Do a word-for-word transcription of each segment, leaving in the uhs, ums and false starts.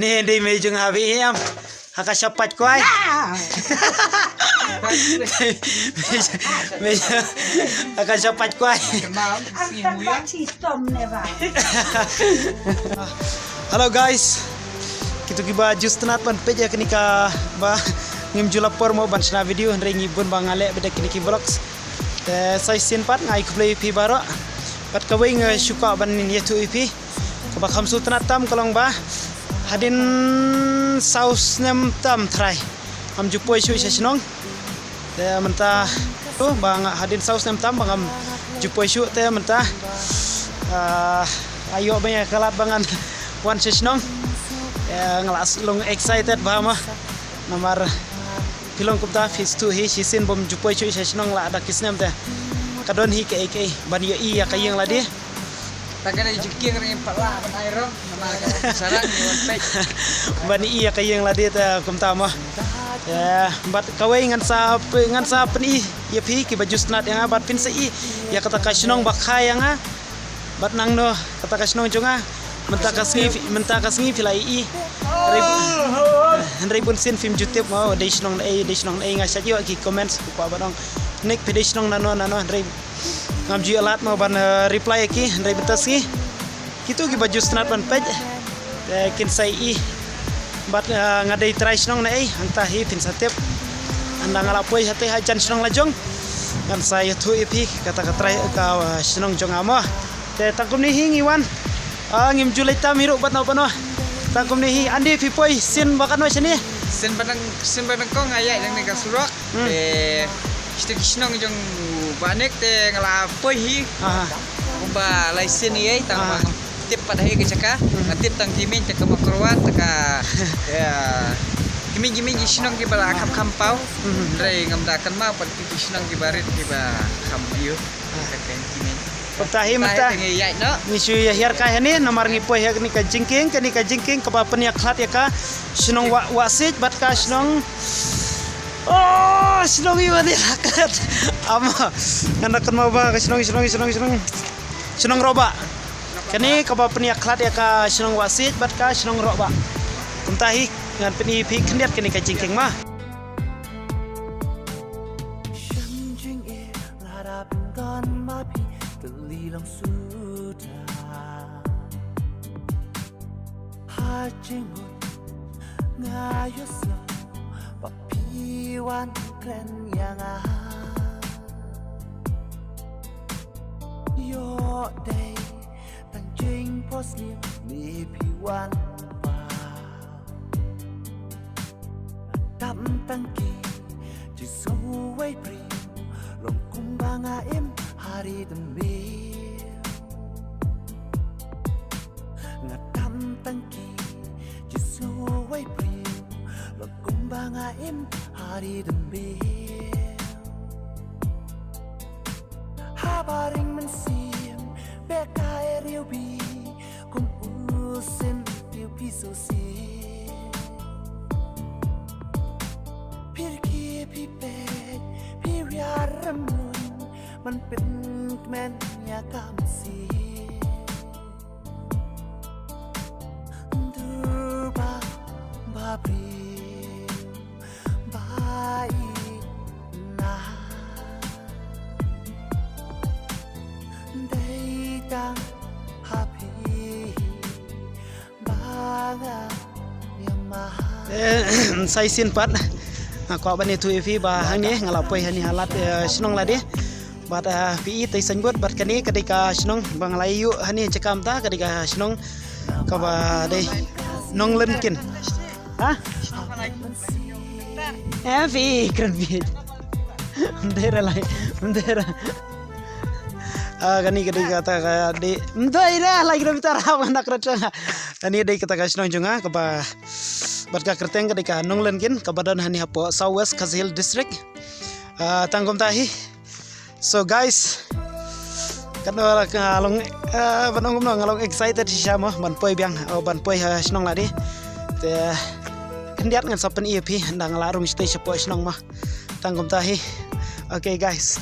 Ni dei mei jong ha phi em. Ha ka shop pat kwai. Mei, mei, ha ka shop pat kwai. Hello guys. Kitu kiba just nat ban peit ïa kane kaba ngim ju la por mo ban shna video hynrei ngi bun ba nga leh bad kine ki vlogs. Te sa shisien pat nga ai khublei ïa phi baroh. Bad kawei nga shu kwah ban ïathuh ïa phi. Kaba kham sngewtynnat tam ka long ba hadien saw snem tam trai ngam ju poi shuh sha shnong. Te mynta tu ba nga hadien saw snem tam ba ngam ju poi shuh te mynta, ah, ayo ba ïa ka lad ba ngan wan sha shnong. Te nga la long excited ba ma. Namar phi long kumta phi sdang hi shisien bym ju poi shuh sha shnong la da ki snem te. Ka don hi kaei kaei ban ïohi ïa ka ïing lade. Tang kane jingkieng ring pat lah ban ai rom. Namar ka sarang ni wan peit. Ban ïohi ïa ka ïing lade te kumta mo. Ïa, bad kawei ngan sa p-, ngan sa pyni ïa phi kiba just nat ïa nga bad phin sa ïohi ïa kata ka shnong ba kha ïa nga. Bad nangno kata ka shnong jong nga. Mynta ka sngi phi, mynta ka sngi phi la ïohi. Hynrei, hynrei bun sien phim ju tip mo dei shnong ei, dei shnong ei nga shait ïoh ki comments ku kwah ban ong. Nik phi dei shnong nano nano hynrei ngam ju ïa lad mo ban, eh, reply ïa ki hynrei mynta sngi. Kitu kiba just nat ban peit. Te kin sa ïohi. Bad, eh, nga dei trai shnong na ei, hangta hi phin sa tip. Ynda nga la poi hangta ha jan shnong la jong. Ngan sa ïathuh ïa phi kata ka trai ka, eh, shnong jong nga mo. Te tang kumne hi ngi wan. Ah, ngim ju leit tam hi ruh bad no bad no. Tang kumne hi ynda phi poi sien ba katno shane. Sien ba nang, sien ba nang kong ïa jong ne ka surok. Hmm. Te, shnong jong ba nek te nga la poi hi. Aha. Kumba lai sien hi ei, tang ba ngam tip pat hi ka jaka. Hmm. Nga tip tang ki mei jaka Mawkyrwat, jaka, ïa, ki mei, ki mei ki shnong kiba la kham kham paw. Hmm. Hynrei ngam da kynmaw pat ki shnong kiba rit kiba kham ïoh. Ah. Ka kren ki mei. Kumta hi mynta ngi shu ïa hiar kai hangne namar ngi poi ha kane ka jingkieng, kane ka jingkieng kaba pynïakhlad ïa ka shnong Wah, Wahsiej bad ka shnong, oh, shnong ïa wane la klet. Ama ngan da kynmaw ba ka shnong, shnong, shnong, shnong, shnong Rohbah. Kane kaba pynïakhlad ïa ka shnong Wahsiej bad ka shnong Rohbah. Kumta hi ngan pyni phi khyndiat kane ka jingkieng ma. Shan jingeh lada pynton ma phi tylli long suda. Ha jingmut nga ïohsngew ba phi wan kren ïa nga. Ïoh dei tang jingphohsniew ne phi wan ba Tam tang ki jingsngewwei briew, long kumba nga im ha ri tymmen. Nga tam tang ki jingsngewwei briew, long kumba nga im ha ri tymmen. Haba ring mynsiem, bad ka riewbih, kum u sien riewbih shisien. Pyrkhi phi peit, phi riar rymmun, man pynkmen ïa ka mynsiem. Dur ba, ba briew, ba ïeit na. Dei tang ha phi ba nga ïa ma. Eh, sa shisien pat. Nga kwah ban ïathuh ïa phi ba hangne nga la poi hangne ha lad, eh, shnong lade. Bad, eh, phi i te signboard bad kane ka dei ka shnong ba nga la ïoh hangne jaka mynta ka dei ka shnong kaba dei Nonglynkin. Ha? Eh, phi kren phi. Mdera lai, mdera. Ah, kane ka dei kata ka dei. Mdera lai kilometer ha, anak rata. Kane dei kata ka shnong jong nga kaba bad ka kyrteng ka dei ka Nonglynkin kaba don hangne hapoh South West Khasi Hills District. Ah, tang kumta hi. So guys, katno la ka long, eh, ban ong kumno nga long excited shisha mo ban poi biang, oh, ban poi ha shnong lade. Te khyndiat ngan sa pyni ïa phi ynda nga la rung shatei shapoh shnong mo. Tang kumta hi. Okay guys.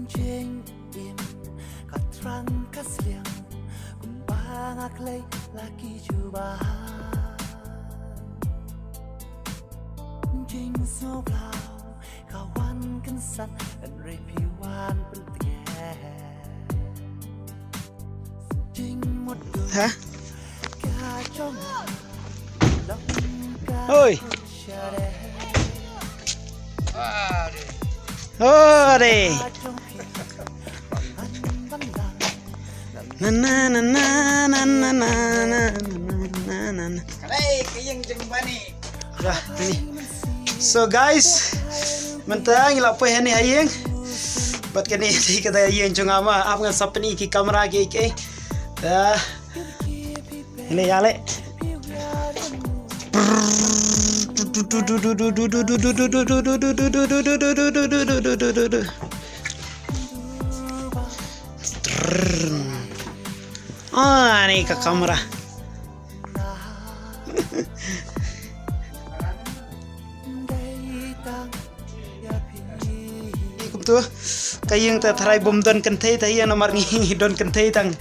Jingim ka trang ka sliang kumba nga klei la ki jubab. Jingsngewbha ka wan kynsan, hynrei phi wan pyntngen. Jingmut Ha? Ka jong Oi. Ore. Na na na na na na na na na na. Kalai ka ïing jong bani. Wah, ni. So guys, mynta ngi la poi hangne ha ïing. Bad kane dei kata ïing jong nga ma, ap ngan sa pyni ki camera ki ki. Dah. Ini ya le. Ah, ni ka kamera. Kumtu ka ïing te tharai bym don kynthei te ïa namar ngi don kynthei tang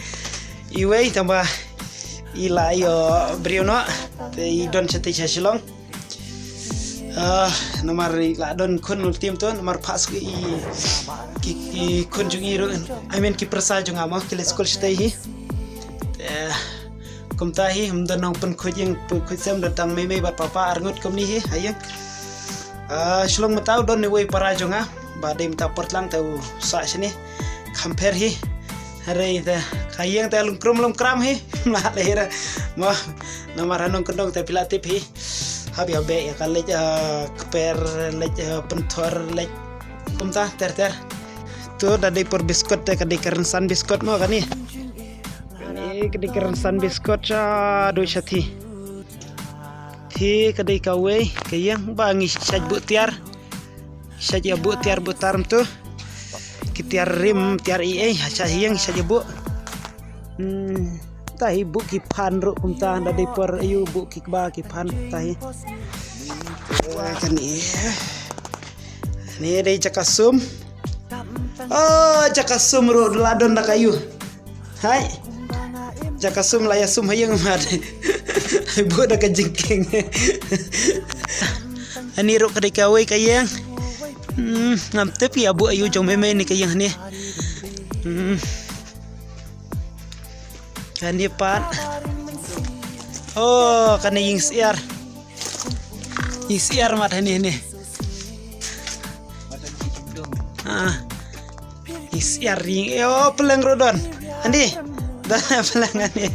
iwei tang ba i la ïoh briew noh te i don shatei sha Shillong. Ah, namar i la don khun ultim tu namar phah suk i ki, ki khun jong i ruh, I mean ki pyrsa jong nga mo ki leit skul shatei hi. Te kumta hi ym don nongpynkhuid ïing pynkhuid sem, don tang mei mei bad papa arngut kumne hi ha ïing. Ah, Shillong mynta u don iwei para jong nga ba dei mynta por tlang te u sah shane. Kham pher hi. Hynrei te ka ïing te lungkrum lungkram hi. Mla lei ra mo namar ha nongkyndong te phi la tip hi. Hap ïa beh ïa ka leit, ah, kper leit, ah, pynthor leit kumta ter ter. Tu da dei por biskut te ka dei ka rynsan biskut mo kane. Kane ka dei ka rynsan biskut sha du sha thi. Thi ka dei kawei ka ïing ba ngi shait buh tiar. Shait ïa buh tiar buh tar mynta. Ki tiar rim tiar ei ei ha sha ïing shait ïa buh. Hmm, ta hi buh ki phan ruh kumta da dei por ayu buh ki kba ki phan ta hi. Wah, kane. Ni dei jaka sum. Oh, jaka sum ruh la don da ka ïu. Hai. Jaka sum la ïa sum ha ïing mat. Buh da ka jingkieng. Ani ruh ka dei kawei ka ïing. Hmm, ngam tip ïa buh ayu jong mei mei ni ka ïing ni. Hmm. Kane pat. Oh, kane ïing syiar. Ïing syiar mat hangne hangne. Ah. Ïing syiar ïing. Oh, pylleng ruh don. Andi. Don pylleng andi.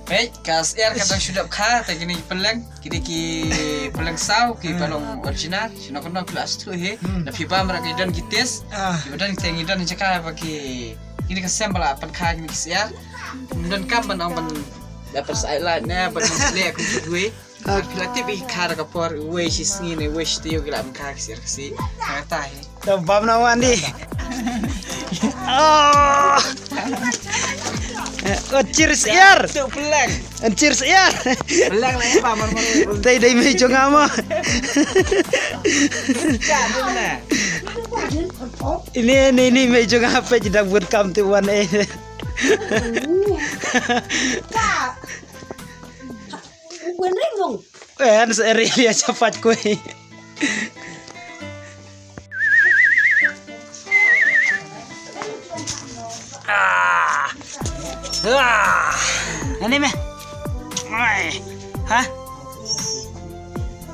Peit, ka syiar ka dang shu dep kha, te kine ki pylleng, kine ki pylleng saw, ki ba long original, shano kano ki la stu hi. Hmm. Da phi bam ra ki don ki tis, ah, ki ba don ki teng ki don jaka ba ki, kine ka sem ba la pan kha kine ki syiar. Don kam ban ong ban da pas ai la ne ban le ku ki dui. Ah. Phi la tip i kha da ka por, wei shi sngi ne, wei shi taïew ki la pan kha ki syiar ka si. Ka ta hi. To bam na wan di. Oh. Oh, cheers, syiar. Tu peleng. Cheers, syiar. Peleng lah ya, Pak, mar-mar. Dei, dei mei jong nga mo. Ka di mana? Ini, ini, ini mei jong nga, peit da bun kam tu wan eh. Wan ring dong. Eh, an sa ri lia chapat koi. Ah. Ah. Ani me. Ai. Ha?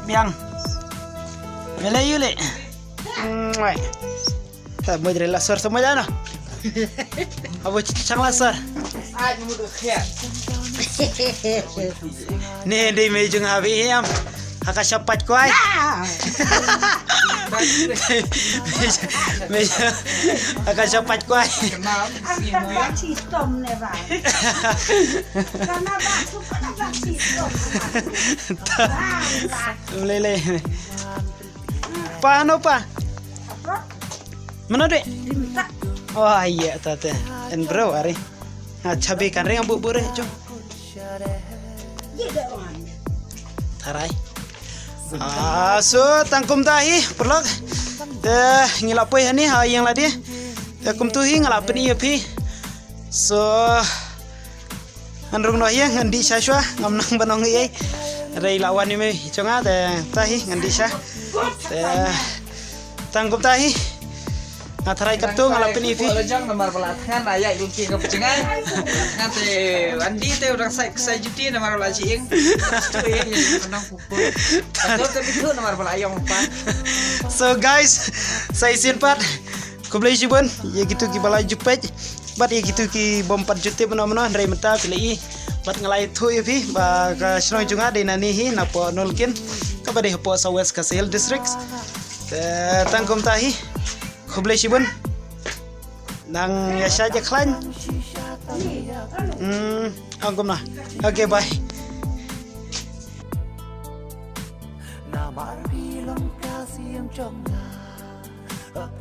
Biang. Mele yule. Ai. Ta mo jre la sor sama jana. Abo chang la sor. Ai mu do khia. Ne dei mei jong abi em. Haka shapat kwai. Mei haka shapat kwai. Angkat ba chitom ne ba. Kana ba tu kana ba chitom. Lele. Pa, ano pa? Mano de? Oh, iya, tate. En bro, ari. Ha, chabi kan ring bu bu re, jo. Tarai. Ah, so tangkum tahi, perlok. Te ngi la poi hangne ha ïing lade. Te kumtu hi nga la pyni ïa phi. So ngan rung noh ïa ngan dih sha shuwa, ngam nang ban ong ei. Hynrei la wan ïa me jong nga te ta hi ngan dih sha. Te tang kumta hi. Nga tharai katto nga la pyni ïa phi. Lajong namar ba la thngan aya yung ki ka pjngai. Thngan te andi te u dang sai sai juti namar ba la jiing. Tu ïa ïa nong pupur. Katto te bitu namar ba la yong pa. So guys, sa shisien pat khublei shibun ïa kitu ki ba la ju peit bad ïa kitu ki bym pat ju tip mano mano, hynrei mynta phi la i bad nga la ïathuh ïa phi ba ka shnong jong nga dei nani hi napoh Nonglkien kaba dei hapoh South West Khasi Hills District. Te tang kumta hi. Khublei shibun. Nang ïa shait ïa khlaiñ. Hmm, ong kumno. Okay, bye. Namar phi long ka siem jong nga.